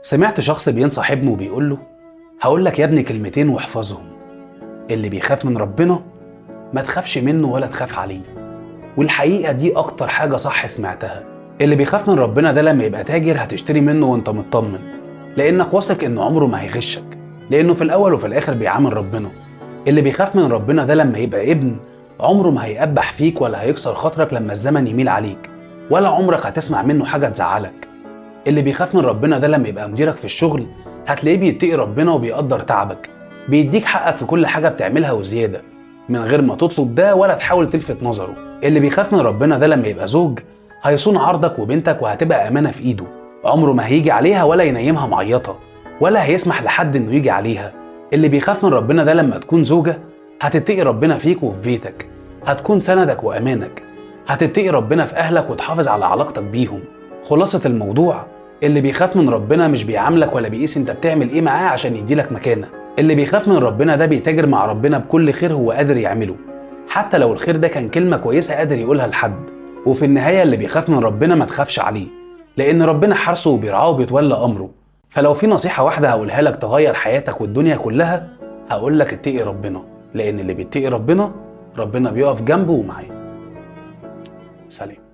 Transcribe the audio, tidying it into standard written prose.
سمعت شخص بينصح ابنه وبيقول له: هقول لك يا ابني كلمتين واحفظهم، اللي بيخاف من ربنا ما تخافش منه ولا تخاف عليه. والحقيقة دي أكتر حاجة صح سمعتها. اللي بيخاف من ربنا ده لما يبقى تاجر هتشتري منه وانت مطمن، لأنك واثق إنه عمره ما هيغشك، لأنه في الأول وفي الآخر بيعامل ربنا. اللي بيخاف من ربنا ده لما يبقى ابن عمره ما هيقبح فيك ولا هيكسر خاطرك لما الزمن يميل عليك، ولا عمرك هتسمع منه حاجة تزعلك. اللي بيخاف من ربنا ده لما يبقى مديرك في الشغل هتلاقيه بيتقي ربنا وبيقدر تعبك، بيديك حقك في كل حاجة بتعملها وزيادة من غير ما تطلب ده ولا تحاول تلفت نظره. اللي بيخاف من ربنا ده لما يبقى زوج هيصون عرضك وبنتك وهتبقى أمانة في إيده، عمره ما هيجي عليها ولا ينيمها معيطة، ولا هيسمح لحد إنه يجي عليها. اللي بيخاف من ربنا ده لما تكون زوجة هتتقي ربنا فيك وفي بيتك، هتكون سندك وأمانك، هتتقي ربنا في أهلك وتحافظ على علاقتك بيهم. خلاصة الموضوع، اللي بيخاف من ربنا مش بيعاملك ولا بيقيس انت بتعمل ايه معاه عشان يديلك مكانة. اللي بيخاف من ربنا ده بيتاجر مع ربنا بكل خير هو قادر يعمله، حتى لو الخير ده كان كلمة كويسة قادر يقولها لحد. وفي النهاية اللي بيخاف من ربنا ما تخافش عليه، لأن ربنا حرسه وبيرعاه وبيتولى أمره. فلو في نصيحة واحدة هقولها لك تغير حياتك والدنيا كلها، هقول لك اتقي ربنا، لأن اللي بيتقي ربنا ربنا بيقف جنبه ومعاه. سلام.